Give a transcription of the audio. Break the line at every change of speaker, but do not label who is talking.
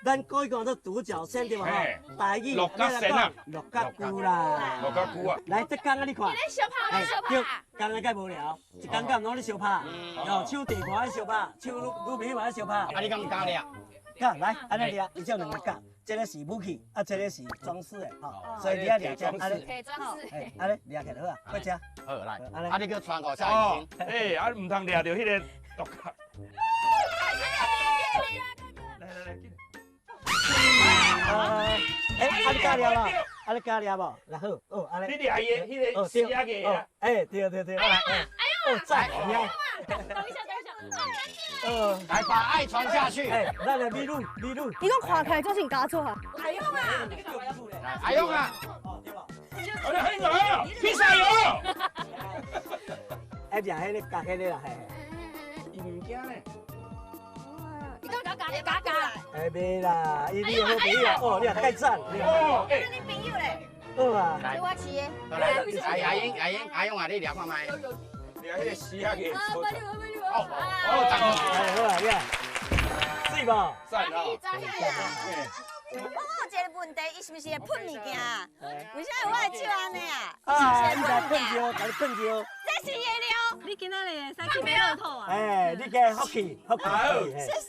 咱國語講做獨角仙對無吼？台語
鹿角仙啊，
鹿角龜啦，
鹿角龜啊。
來，這工啊，你看。
你咧相拍，咧相拍。
對，工啊較無聊，一工敢攏咧相拍，哦，手地盤咧相拍，手女朋友咧相拍。
啊，你敢有敢掠？
敢來，按呢掠，伊只有兩个角，這个是武器，啊，這个是裝飾的，吼，所以你愛掠這，按呢，
裝飾，
按呢掠起來好啊，快食。
好來，啊，你閣傳予蔡英聽。
哎，啊，毋通掠著彼个獨角。來來來，緊。
哎，啊你敢掠無？啊你敢掠無？來好，哦，按呢。
你掠伊的彼个絲仔個啊？
哎，對對對。來，哦，讚，
等一下，等一下，
呃，
來把愛傳下去。
哎，咱來美女，美女。
你講看起來就是加錯啊？
阿勇啊，
阿勇啊，
哦對無？
我哋興啊，披薩油。
哎，掠彼个夾彼个啦，嘿。
伊毋驚咧。
你講夾夾夾夾。
哎，袂啦，伊你的好朋友，哦，你也太讚。
哦，哎，
你朋友咧？
好啊。
來，
我飼的。
來，阿阿英，阿英，阿勇啊，你掠看覓。
掠彼個絲仔個。
哦哦，
哎，好啊，你啊，水無？
讚啊！
我有一个問題，伊是毋是會噴物件？為啥物我的手按呢啊？
啊，伊來噴尿，共你噴尿。
這是伊的尿。
你今仔日會使去買樂透啊？
哎，你今福氣，福氣。
謝謝。